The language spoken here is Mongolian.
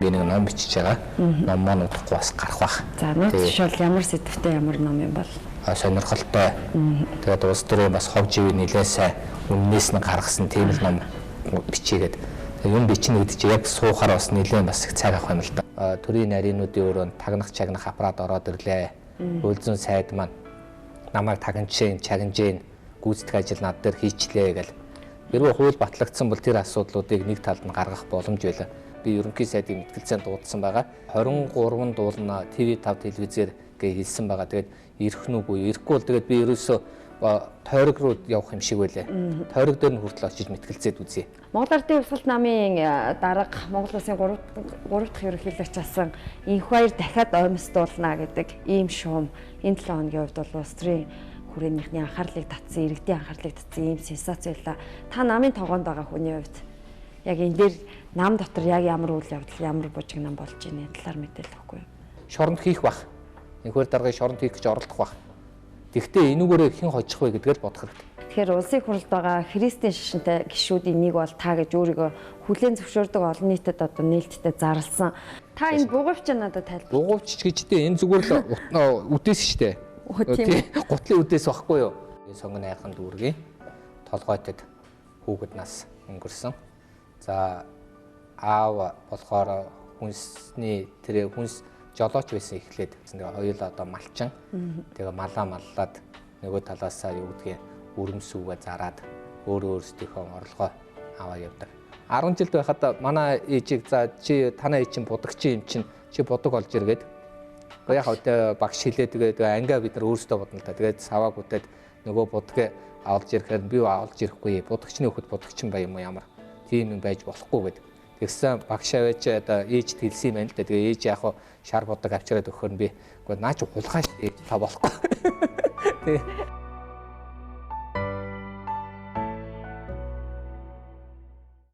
Би нэг ном бичиж байгаа. Ном маань удахгүй бас гарах бах. За, нууц тушаал ямар сэдвтэй, ямар ном юм бол? Сонирхолтой. Тэгээд улс төрийн бас хов живийн нэлээд сайн үннээс нь гаргасан тийм л ном бичээгээд. Юм бичнэ гэдэг чинь яг суухаар бас нэлээд бас их цаг авах юм л да. Төрийн нарийнуудын өрөөнд тагнах чагнах аппарат ороод ирлээ. Хууль зүйн сайд маань намайг тагнажээ, чагнажээ, гүйцэтгэх ажил над дээр хийчлээ гэл. Хэрвээ хууль батлагдсан бол тэр асуудлуудыг нэг талд нь гаргах боломж байлаа. Би ерөнхий сайдыг мэтгэлцээнд дуудсан байгаа. 23 дуулна ТV5 телевизээр гэж хэлсэн байгаа. Тэгээд ирэх нүггүй, ирэхгүй бол тэгээд би ерөөсөө тойрог руу явах юм шиг байлаа. Тойрог дээр нь хүртэл очиж мэтгэлцээд үзье. Монгол Ардын Хувьсгалт намын дарга, Монгол Улсын 3 дахь ерөнхийлөгч асан Инх баяр дахиад оймсдуулна гэдэг ийм шуум энэ 7 хоногийн хувьд бол улс төрийн хүрээнийхний анхаарлыг татсан, иргэдийн анхаарлыг татсан ийм сенсац байлаа. Та намын тогоонд байгаа хүний хувьд яг энэ дээр нам дотор яг ямар үйл явдал, ямар бужигнан болж байна талаар мэдээлэл өгөхгүй юу? Шоронд хийх бах. Инх баяр даргыг шоронд хийх гэж оролдох бах. Тэгэхдээ энүүгээрээ хэн хожих вэ гэдгээ л бодох хэрэгтэй. Тэгэхээр улсын хурлд байгаа христийн шашинтай гишүүдийн нэг бол та гэж өөрийгөө хүлээн зөвшөөрдөг олон нийтэд одоо нээлттэй зарласан. Та энэ бугуувч надад тайлбар. Бугуувч гэж дээ энэ зүгээр л үдээс штэ. Тийм. Гутлын үдээс багхгүй юу? Сонгон айхан дүүргийн толгойтод хүүхэд нас өнгөрсөн. За, аав болохоор хүнсний тэр хүнс жолооч байсан эхлээд. Тэгээ хоёул одоо малчин. Тэгээ малаа маллаад нөгөө талаасаа юу гэдгийг өрөмсүүгээ зараад өөрөө өөрсдийнхөө орлогоо аваа явдаг. 10 жилд байхад манай ээжийг за чи танай ээж чинь будагчин юм чинь чи будаг олж иргээд. Яг хавьтай багш хэлээд тэгээд ангиа бид нар өөрсдөө бодно л та. Тэгээд саваа гүтээд нөгөө будгийг авалж ирэхээр би авалж ирэхгүй. Будагчны хөхөд будагчин бай юм уу ямар. Тийм юм байж болохгүй гэдэг. Тэгсэн багш аваач одоо ээжд хэлсэн юм байна л да. Тэгээ ээж яг шар будаг авчираад өгөхөр нь би үгүй наа чи хулгай шүү та болохгүй. Тэгээ